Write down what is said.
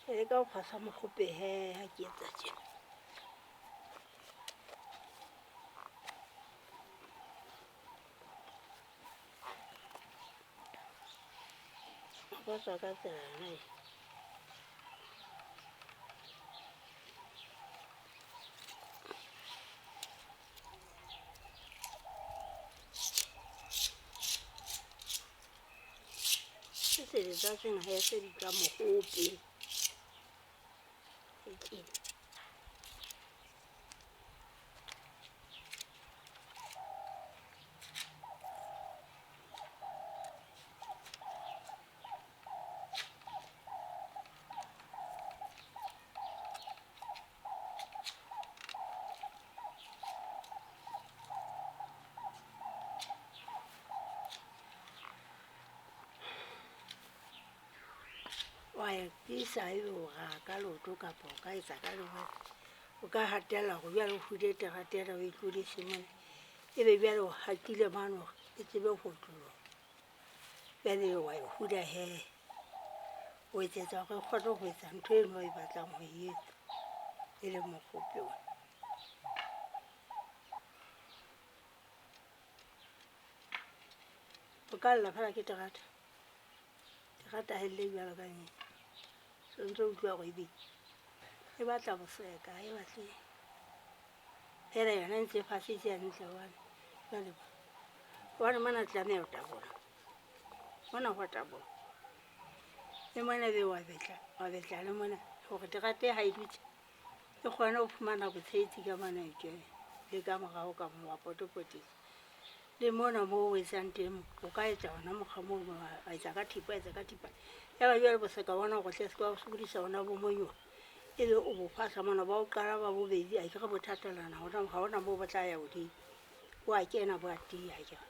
E le ka ho kgwasa mokgope he ha ke etsa tjena. O ka tswa ka tsela yona e. Ke sebetsa sena he se bitswa mohope. E tjena. Wa e tiisa ebe o raha ka leoto kapa o ka etsa ka lengwe. O ka hatella hore jwale o hule terata ena o e tlodise mona. Ebe jwale o hatile mane hore e tsebe ho otloloha. Jwale wa e hula hee. O etsetsa hore e kgone ho etsa ntho eno o e batlang ho e etsa, e leng mokgopi ona. O ka lla fela ke terata. Terata ha e lle jwalo ka eng. So ntso utlwa hore ebe e batla boseka, ha e batle fela yona e ntse e fasitse hantle hobane jwale hobane mona tlameha ho tabola. Mona ho a tabola. Le mona ebe wa betla, wa betla le mona hore terata e ha e dutse e kgone ho fumana botshehetsi ka mona e kene le ka morao ka moo wa potopotisa. Le mona moo o etsang teng o ka etsa hona mokgwa moo wa etsa ka thipa, wa etsa ka thipa. Ya ba jwale boseka bona hore tle se ke wa sokodisa hona bo monyoha. Ebe o bo fahla mona ba o qala ba bobedi akere bo thatelana hona ha hona moo bo tla ya hodimo. Bo a kena bo a tiya akere.